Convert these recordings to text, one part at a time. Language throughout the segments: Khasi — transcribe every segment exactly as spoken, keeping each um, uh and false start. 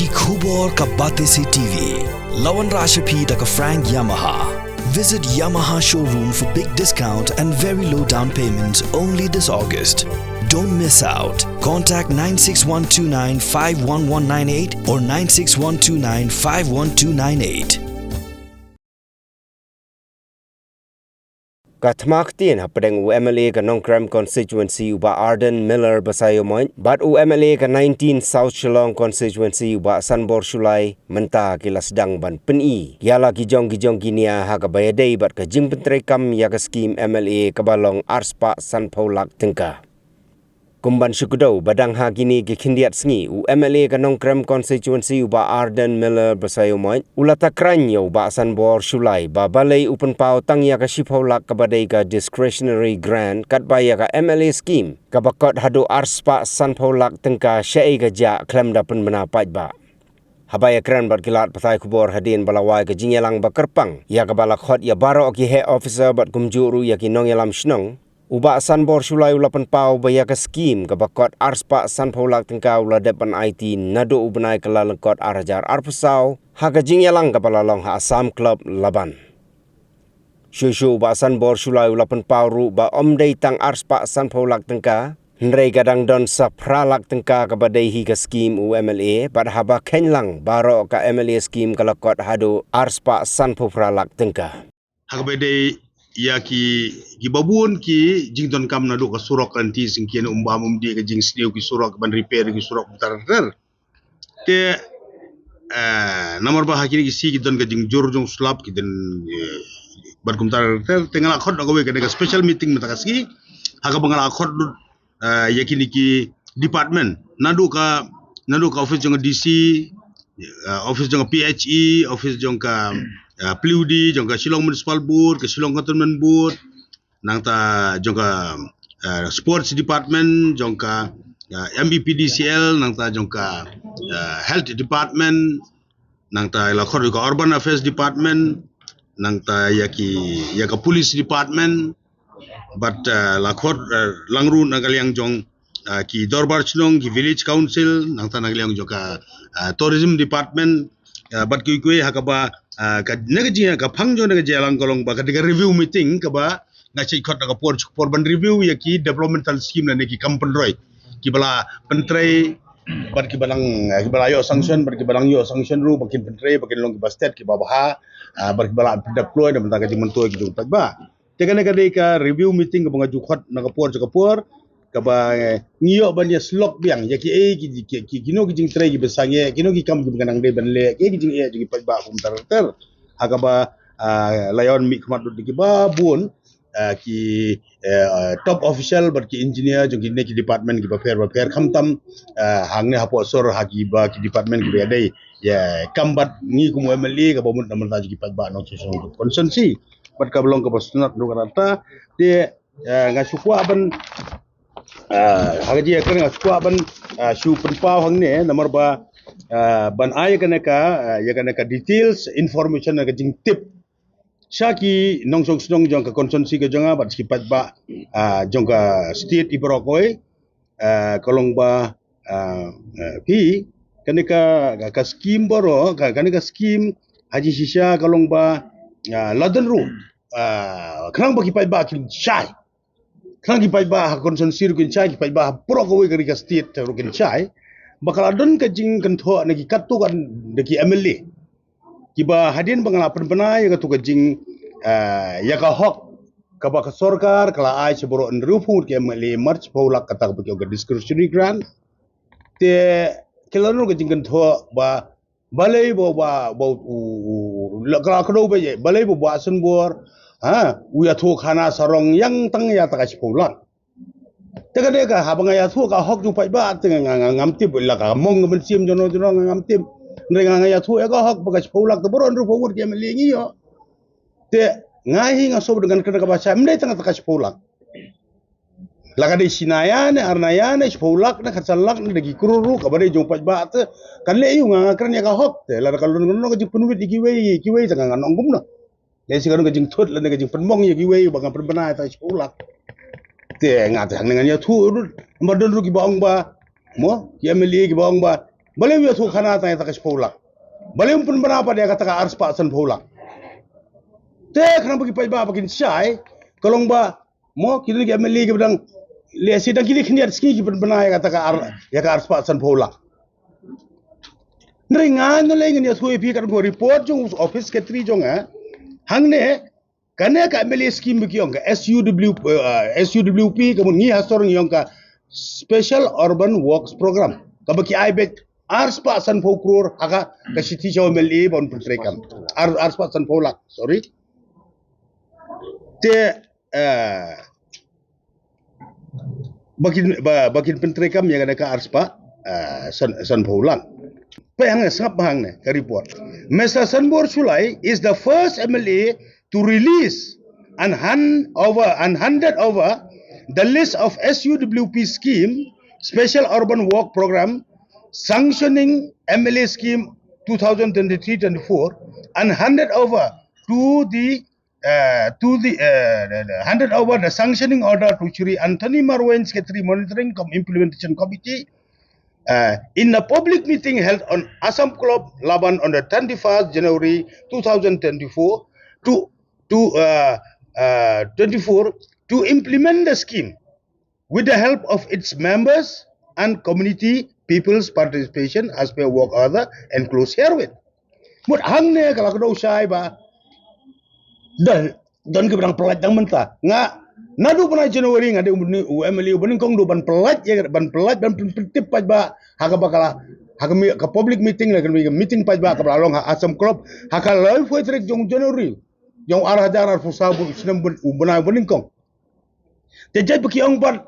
Khubor ka Batesi T V. Lawan Rashapi da ka Frank Yamaha. Visit Yamaha showroom for big discount and very low down payment only this August. Don't miss out. Contact nine six one two nine five one one nine eight or nine six one two nine five one two nine eight. Ka thma ktien hapdeng u M L A ka Nongkrem constituency u Bah Ardent Miller Basaiawmoit bad u M L A ka nineteen South Shillong constituency u Bah Sanbor Shullai mynta ki la sdang ban pyni ïa la ki jong ki jong ki nia ha kaba ïadei bad ka jingpyntreikam ïa ka skim M L A kaba long arspah sanphew lak tyngka. Kum ban shu kdew ba dang ha kine ki khyndiat sngi, u M L A ka Nongkrem constituency u Bah Ardent Miller Basaiawmoit u la takren ïa u Bah Sanbor Shullai ba balei u pynpaw tang ïa ka shiphew lak kaba dei ka discretionary grant katba ïa ka M L A scheme kaba kot haduh arspah sanphew lak tyngka shaei ka jia khlem da pynbna paidbah. Haba ïakren bad ki lad pathai khubor hadien ba la wai ka jingïalang ba kyrpang ïa kaba la khot ïa baroh ki heh officer bad kumjuh ruh ïa ki nongïalam shnong, u Bah Sanbor Shullai u la pynpaw ba ïa ka skim kaba kot arspah sanphew lak tyngka u la dep ban aiti naduh u bnai Kyllalyngkot ar hajar arphew saw ha ka jingïalang kaba la long ha Assam Club Laban. Shuh shuh u Bah Sanbor Shullai u la pynpaw ruh ba ym dei tang arspah sanphew lak tyngka, hynrei ka dang don sa phra lak tyngka kaba dei hi ka skim u M L A bad haba kheiñ lang baroh ka M L A skim ka la kot haduh arspah sanphew phra lak tyngka. Ha kaba dei ïa ki, ki babun ki jingdonkam naduh ka surok ka lynti syngkien, um bam um dih, ka jingsniew ki surok, ban repair ki surok kumta ter ter. Te, eh, namar ba ha kine ki sngi ki don ka jingjur jong slap, ki don, eh, bad kumta ter ter. Te nga la khot da kawei ka, ka special meeting mynta ka sngi ha kaba nga la khot lut, eh, ïa kine ki department, naduh ka, naduh ka office jong ka D C, eh, office jong ka P H E, office jong ka, eh, P W D, jong ka Shillong Municipal Board, ka Shillong Cantonment Board, nangta jong ka, eh, sports department, jong ka, eh, M E P D C L, nangta jong ka, eh, health department, nangta la khot ka urban affairs department, nangta ïa ki, ïa ka police department, bad, eh, la khot, eh, lang ruh na ka liang jong, eh, ki dorbar shnong, ki village council, nangta na ka liang jong ka, eh, tourism department, eh, bad kiwei kiwei ha kaba, eh, ka, na ka jing, ka phang jong na ka jingïalang ka long ba ka dei ka review meeting kaba nga shait khot na ka por, por ban review ïa ki developmental scheme lane ki kam pynroi kiba la pyntrei bad kiba nang, eh, kiba la ïoh sanction, bad kiba nang ïoh sanction ruh ba kin pyntrei, ba kin long kiba stet, kiba bha, eh, bad kiba la pyndep kloi na bynta ka jingmyntoi ki jong paidbah. Te kane ka dei ka review meeting kaba nga ju khot na ka por sha ka por, kaba, eh, ngi ïoh ban ïa slok biang ïa ki, eh, ki, ki, ki, kino ki jingtrei kiba sangeh, kino ki kam kiba nang dei ban leh, ki, ki jingeh jong ki paidbah kumta ter ter. Ha kaba, ah, la ïoh mih khmat lut da kiba bun, ah, ki, eh, top official bad ki engineer jong kine ki department kiba pher ba pher, khamtam, ah, hangne hapoh sor ha kiba ki department kiba ïadei ïa kam bad ngi kum u M L A kaba mut na bynta jong ki paidbah nongshong shnong constituency. Bad kaba long kaba sngewtynnat ruh kata. Te, eh, nga shu kwah ban, eh, ha ka jingïakren nga shu kwah ban, eh, shu pynpaw hangne namar ba, eh, ban ai ïa kane ka, eh, ïa kane ka details information, ka jingtip sha ki nongshong shnong jong ka constituency ka jong nga bad ki paidbah, eh, jong ka state i baroh kawei, eh, ka long ba, eh, eh, phi, kane ka, ka, ka skim baroh, ka, kane ka skim ha jingshisha ka long ba, eh, la don ruh, eh, khnang ba ki paidbah kin shai. Khnang ki paidbah ha constituency ruh kin shai, ki paidbah ha baroh kawei ka ri ka state ruh kin shai ba ka la don ka jingkynthoh na ki katto katne ki M L A kiba hadien ba nga la pynbna ïa katu ka jing, eh, ïa ka hok kaba ka sorkar ka la ai sha baroh hynriewphew ngut ki M L A mar shiphew lak kata kaba ki ong ka discretionary grant. Te ki la don ka jingkynthoh ba balei ba, ba, ba u, u, u, la, ka la kdew ba ïa, balei ba Bah Sanbor, ha, u ïathuh khana sarong ïa tang ïa ta ka shiphew lak. Te ka dei ka, haba nga ïathuh ka hok jong paidbah, te nga, nga, nga, ngam tip, la ka mong ka mynsiem jong no jong no nga ngam tip. Hynrei nga, nga ïathuh ïa ka hok ba ka shiphew lak te baroh hynriewphew ngut ki M L A ngi ïoh. Te nga hi nga sngewbha ngan kren kaba shai, ym dei tang ta ka shiphew lak. La ka dei shi naya ne, ar naya ne, shiphew lak ne, khatsan lak ne, da ki klur ruh, kaba dei jong paidbah te kan leh aïu, nga, nga kren ïa ka hok te, lada ka long, long ka jingpynwit ïa kiwei, kiwei te nga, ngan ong kumno. Lehse ka don ka jingthut lane ka jingpynmong ïa kiwei ba ngan pynbna ïa ta shiphew lak. Te nga te hangne ngan ïathuh ruh, namar don ruh kiba ong ba, mo, ki M L A kiba ong ba Balei u ïathuh khana tang ïa kata ka shiphew lak? Balei um pynbna pat ïa kata ka arspah sanphew lak? Te khnang ba ki paidbah ba kin shai, ka long ba mo ki don ki M L A kiba dang lehse dang ki dei khyndiat sngi ki pynbna ïa kata ka ar, ïa ka arspah sanphew lak. Hynrei nga ngan leh, ngan ïathuh ïa phi katkum ka report jong u office secretary jong nga. Hangne, kane ka M L A scheme ba ki ong ka S U W, eh, S U W P, ka mut ngi ha sor ngi ong ka Special Urban Works Program, kaba ki ai beit arspah sanphew klur ha ka, ka shithi sha u M L A ban pyntreikam. Ar, arspah sanphew lak, sorry. Te, eh, ba kin, ba, ba kin pyntreikam ïa kane ka arspah, eh, san, sanphew lak. Peit hangne, sngap hangne ka report. Mister Sanbor Shullai is the first M L A to release and hand over and handed over the list of S U W P scheme, Special Urban Work Program, sanctioning M L A scheme two thousand twenty-three twenty-four, and handed over to the, uh, to the, uh, the, the, handed over the sanctioning order to Shri Anthony Marwein, Secretary Monitoring Com-, Implementation Committee, uh, in a public meeting held on Assam Club, Laban, on the twenty-first January two thousand twenty-four, to, to, uh, uh, twenty-four, to implement the scheme with the help of its members and community people's participation as per work order enclosed herewith. Mut hangne ka la kdew shai ba da don kiba dang pyllait dang mynta. Nga naduh bnai January nga dei u M L A uba nyngkong duh ban pyllait ïa, ban pyllait, ban pyn-, pyntip paidbah ha kaba ka la, ha ka mi-, ka public meeting, la ka mi-, meeting paidbah kaba la long ha Assam Club ha ka laiphew tarik jong January jong ar hajar arphew saw, u snem u bnai uba nyngkong. Te jait ba ki ong pat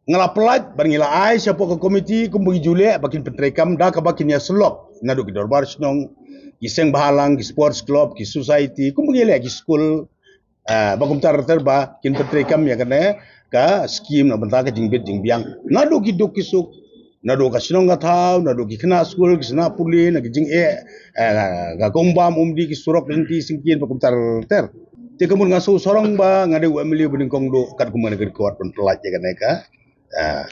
nga la pyllait, bad ngi la ai shapoh ka komiti kumba ngi ju leh ba kin pyntreikam da kaba kin ïasyllok naduh ki dorbar shnong, ki seng bhalang, ki sports club, ki society, kumba ngi leh, ki skul, eh, ba kumta ter ter ba kin pyntreikam ïa kane ka scheme na bynta ka jingbit jingbiang naduh ki duk ki suk, naduh ka shnong ka thaw, naduh ki khynnah skul, ki khynnah pule, na ki jingeh, eh, ka kum bam umdih, ki surok lynti syngkien, ba kumta ter ter. Te ka mut nga shu sarong ba nga dei u M L A uba nyngkong duh katkum kane ka record ban pyllait ïa kane ka, eh,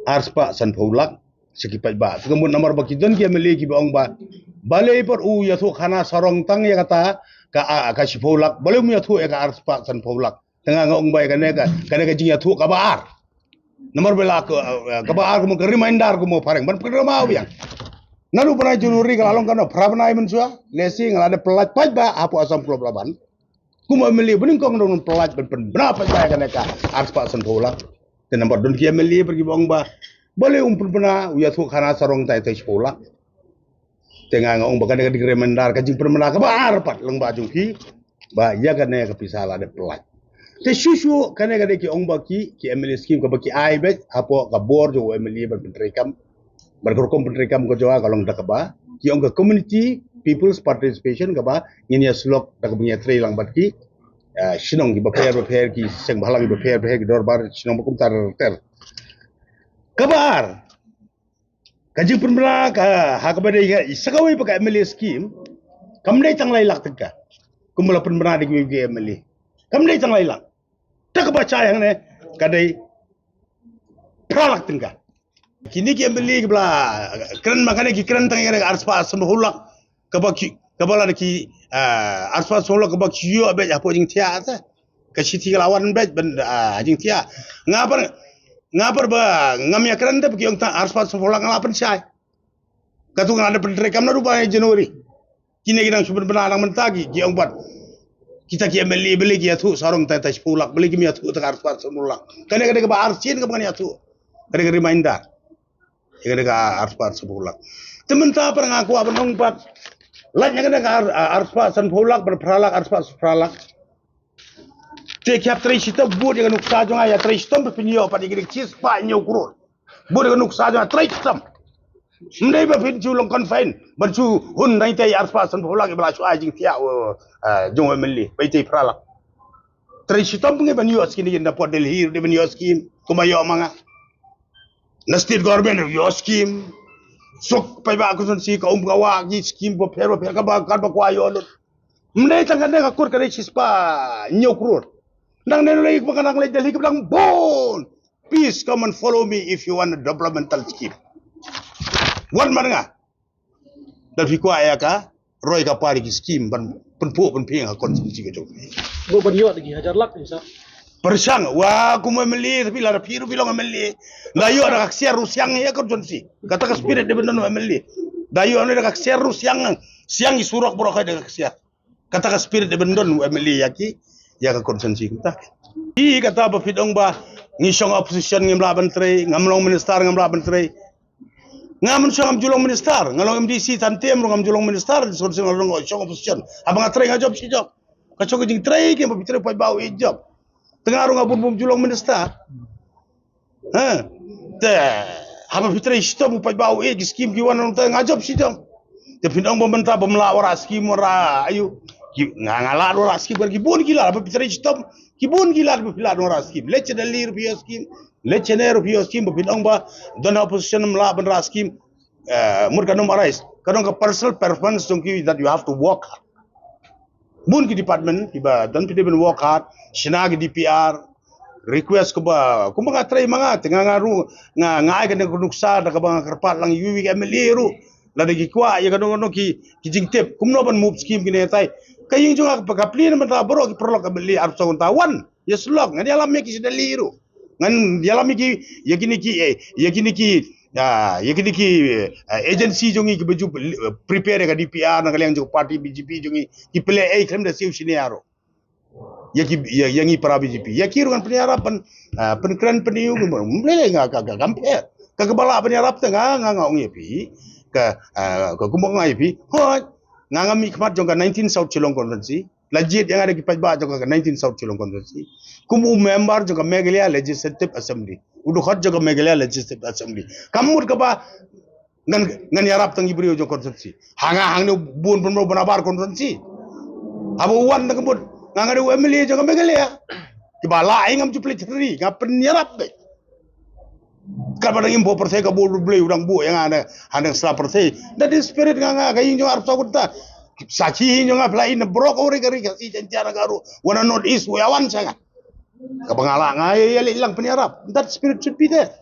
arspah sanphew lak sha ki paidbah. Te ka mut namar ba ki don ki M L A kiba ong ba balei pat u ïathuh khana sarong tang ïa kata ka, ah, ka shiphew lak, balei um ïathuh ïa ka arspah sanphew lak. Te nga nga ong ba ïa kane ka, kane ka jingïathuh kaba ar. Namar ba la ka, eh, kaba ar ka mut ka reminder ka mut phareng ban pynrem biang. Naduh bnai January ka la long kano phra bnai mynshuwa, lehse nga la dep pyllait paidbah hapoh Assam Club Laban. Kum u M L A uba nyngkong dang pyllait ban pynbna paidbah ïa kane ka arspah sanphew lak. Te namar don ki M L A pat kiba ong ba balei um pynbna, u ïathuh khana sarong tang ïa ka shiphew lak. Te nga nga ong ba kane ka dei ka reminder, ka jingpynbna kaba ar pat lyngba jong ki ba ïa kane ka pisa la dep pyllait. Te shuh shuh kane ka dei ki ong ba ki, ki M L A scheme kaba ki ai beit hapoh ka bor jong u M L A ban pyntreikam. Bad ka rukom pyntreikam ka jong ka long da kaba ki ong ka community people's participation, kaba ngin ïasyllok da kaba ngin ïatrei lang bad ki, eh, shnong kiba pher bapher, ki seng bhalang kiba pher bapher, ki dorbar shnong ba kumta ter ter. Kaba ar, ka jingpynbna ka ha kaba dei ka, sa kawei pat ka M L A scheme, kam dei tang lai lak tyngka kumba la pynbna da kiwei ki M L A. Kam dei tang lai lak. Te kaba shai hangne ka dei phra lak tyngka. Kine ki M L A kiba la kren ma kane ki kren tang ïa kane ka arspah sanphew lak, kaba ki, kaba la da ki, ah, arspah sanphew lak kaba ki ïoh beit hapoh jingthiah te. Ka shithi ka la wan beit ban, ah, jingthiah. Nga pat, nga pat ba ngam ïakren te ba ki ong tang arspah sanphew lak nga la pynshai. Katto nga la dep pyntreikam naduh bnai January. Kine ki nang shu pynbna nang mynta ki, ki ong pat kita ki M L A balei ki ïathuh sarong tang ïa ka shiphew lak, balei kim ïathuh tang arspah sanphew lak. Kane ka dei kaba arsien kaba ngan ïathuh. Ka dei ka reminder. Ïa kane ka arspah sanphew lak. Te mynta pat nga kwah ban ong pat, lait na kane ka ar, arspah sanphew lak bad phra lak, arspah phra lak. Te ki hap trei shitom, bud ïa ka nuksa jong nga, ïa trei shitom ba phin ïoh pat ïa kine ki shispah hynñiew klur. Bud ïa ka nuksa jong nga, trei shitom. Ym dei ba phin shu long confine ban shu hun na itei arspah sanphew lak ba la shu ai jingthiah, uh, uh, jong u M L A ba itei phra lak. Trei shitom ngi ban ïoh skim, na pdeng Delhi ruh dei ban ïoh skim kumba ïoh ma nga. Na state government ruh ïoh skim. Suk paidbah constituency ka um ka wah ki skim bapher bapher kaba, kaba kwah ïoh lut. Ym dei tang kane ka kut ka dei shispah hynñiew klur. Nangne lei ba ka nang leit Delhi ka dang bun. Please come and follow me if you want a developmental scheme. Wan man nga. Da phi kwah ïa ka roi ka par ïa ki skim ban pynphuh pynphieng ha constituency ka jong phi. Bo ban ïoh da ki hajar lak ni sa. Pyrshang wa kum M L A, tapi lada phi ruh phi long M L A. Da ïoh da ka ksiar ruh siang ïa ka constituency. Kata ka spirit dei ban don M L A. Da ïoh da ka ksiar ruh siang, siang i surok baroh da ka ksiar. Kata ka spirit dei ban don M L A ïa ki, ïa ka constituency kata. Ki kata ba phi ong ba ngi shong opposition ngim lah ban trei, ngam long minister ngam lah ban trei. Nga mynshwa ngam ju long minister, nga long M D C tang term ruh ngam ju long minister, diskursi nga long shong opposition. Haba nga trei nga jop shi jop. Ka shong ka jingtrei ki ba phi trei paidbah u ïeit jop. Te nga ruh nga bun bun ju long minister. Ha. Te haba phi trei shi jop u paidbah u ïeit ki skim ki wan nangta nga jop shi jop. Te phi ong ba mynta bym lah wanrah skim wanrah aïu. Ki, nga, nga lah wanrah skim ki bun ki lad, haba phi trei shi jop ki bun ki lad ba phi lah wanrah skim. Leit sha Delhi ruh phi ïoh skim. Leit sha Delhi ruh phi ïoh skim, ba phi ong ba don opposition ym lah ban rah skim. Eh, mut ka nym arise. Ka don ka personal preference jong ki that you have to work hard. Bun ki department kiba don phi dei ban work hard, shna ki D P R, request kaba kumba nga trei ma nga, te nga, nga ruh nga, nga ai kane ka nuksa da kaba nga kyrpad lang ïa iwei iwei ka M L A ruh. Lada ki kwah ïa kano kano ki, ki jingtip kumno ban move skim kine tai. Ka ïing jong nga ka plie na bynta baroh ki paralok M L A arphew saw ngut ta wan. Ïa shlok, ngan ïalam ïa ki sha Delhi ruh. Ngan ïalam ïa ki, ïa kine ki, eh, ïa kine ki, ah, ïa kine ki, eh, agency jong ngi kiba ju, eh, prepare ïa ka D P R na ka liang jong ka party B J P jong ngi, ki pynlehei khlem da siew senior ruh. Ïa ki, ïa, ïa ngi para B J P. Ïa ki ruh ngan pynïarap ban, ah, pynkren pynieng, ym lei lei nga ka, ka, kam pher. Ka kaba lah pynïarap te nga, nga, nga ong ïa phi. Ka, ah, ka kumba nga ïa phi. Hooid, nga, nga mih khmat jong ka nineteen South Shillong Constituency. La jied ïa nga da ki paidbah jong ka nineteen South Shillong Constituency kum u member jong ka Meghalaya Legislative Assembly, u dkhot jong ka Meghalaya Legislative Assembly. Ka mut kaba ngan, ngan ïarap tang ki briew jong constituency. Ha nga hangne bun pynmraw bun habar constituency. Haba u wan tang ka mut nga, nga dei u M L A jong ka Meghalaya. Kiba lah ai ngam ju pynleit hynrei nga pynïarap beit. Katba dang im bad pyrthei ka bor U Blei u dang buh ïa nga hangne, hangne sla pyrthei. That is spirit nga, nga ka ïing jong nga arphew saw ngut ta. Sa ki ïing jong nga phi la i na baroh ka ri ka ri ka si jan jan ka ruh. Wan na North East u ïa wan sha nga. Kaba nga lah nga ïa leit lang pynïarap. That spirit should be there.